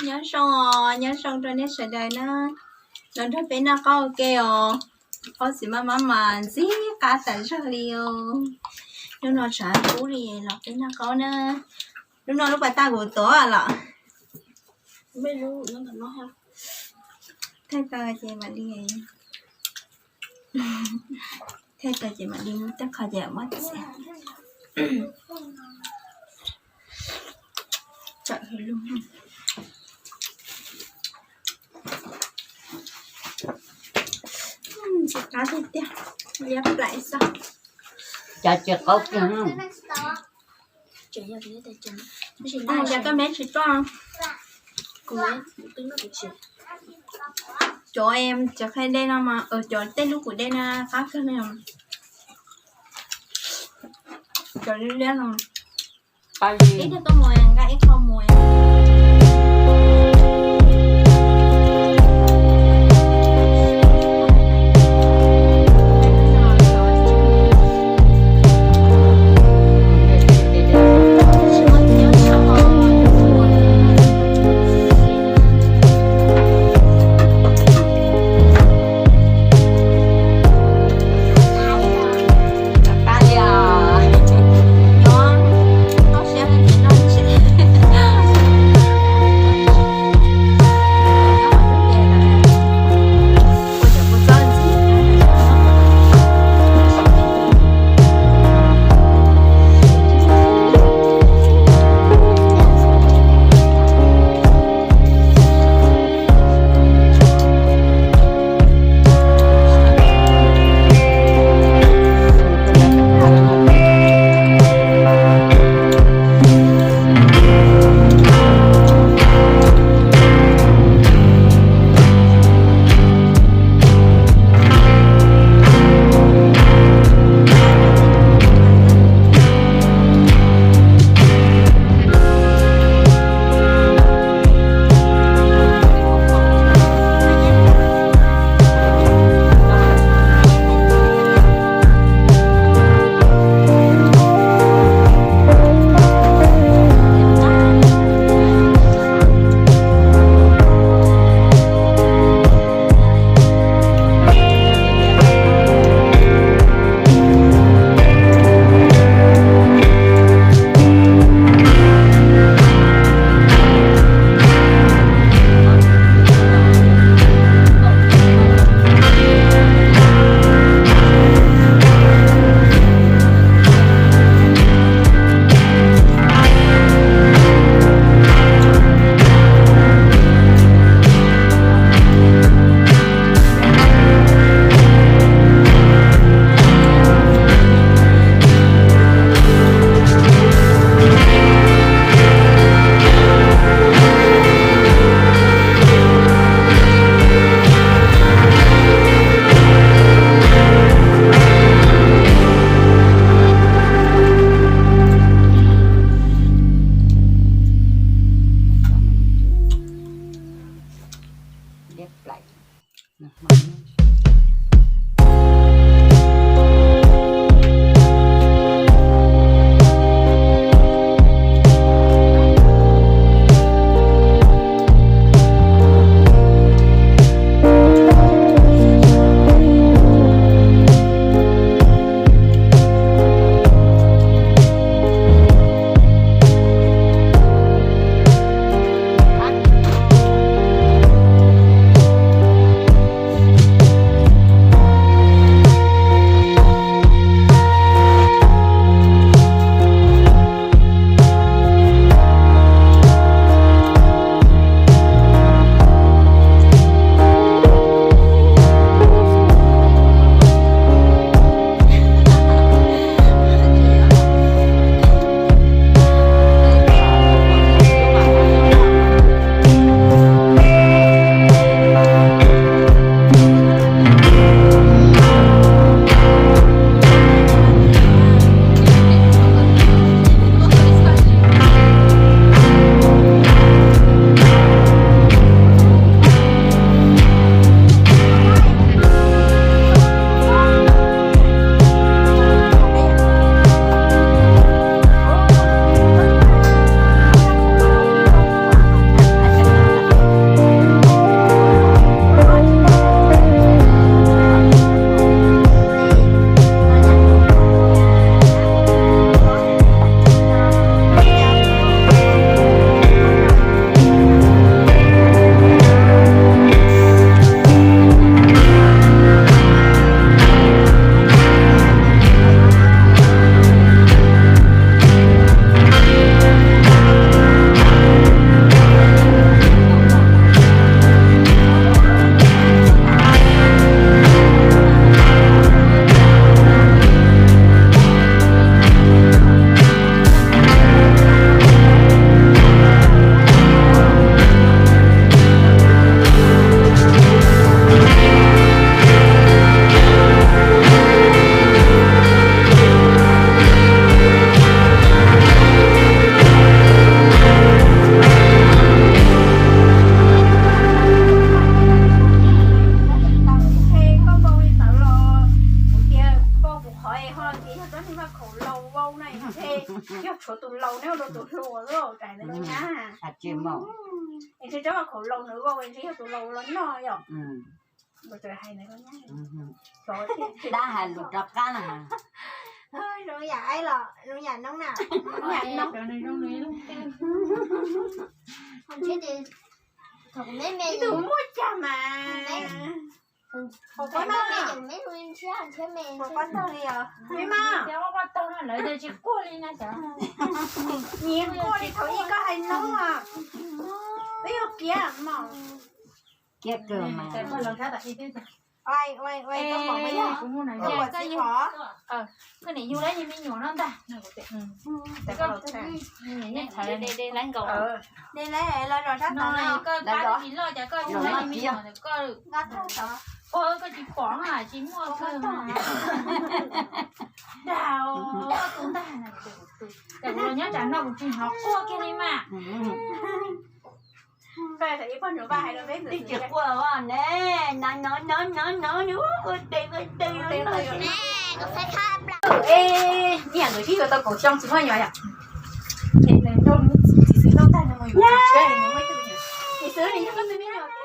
Nyob zoo os, nyob zoo rau nej sawv daws na. Los nrog peb noj qaub ua ke os. Qaub txiv maj maj mas ntxim qab tas zog li os. Hnub no tshav kub li los peb noj qaub na. Hnub no lub pas tag kuv tuav los. Thaij tau ces mam li, thaij tau ces mam li muab tej qho ces muab txiav. Ntxim qab tiag tiag, liab plaim xwb. Cov tsis qaub kiag. Cov koj meb tsis tuaj. Cov, cov qhia dej no mas, cov tej lub kuv dej no qab kawg li. Cov liab liab no. Ib tug tuaj mus nqa ib qho mus. Tsis mus. Es tsis tsob khauv laus nws ua ua ntsis yog tus laus los noj yom. Dab hais lus rov qab na. Zoo yam aib los zoo yam noob na. Zoo yam noob. Ib tug muaj cag mas. Nyias quaj li thaum ub koj hais noob as. Peb yuav kiav mog. Kiav kawg mas. Koj niam yug lawv yog me nyuam no ntag. Koj niam yug lawv yog me nyuam, koj ua koj tsis pom na, tsis muaj kawg. Dag koj tus ntag. Ces kuv los nyob tsam no kuv tsis hnov quaj kiag li mas. Twb tsis quaj ne, no no no no no ua tes ua tes. Nyiam nkawd sib yuav tau kaum xyoo tsis muaj nyuam yom. Txiv xwb noj tag no mus yuav txiv tshiab, txiv xwb nws yog koj tus me nyuam.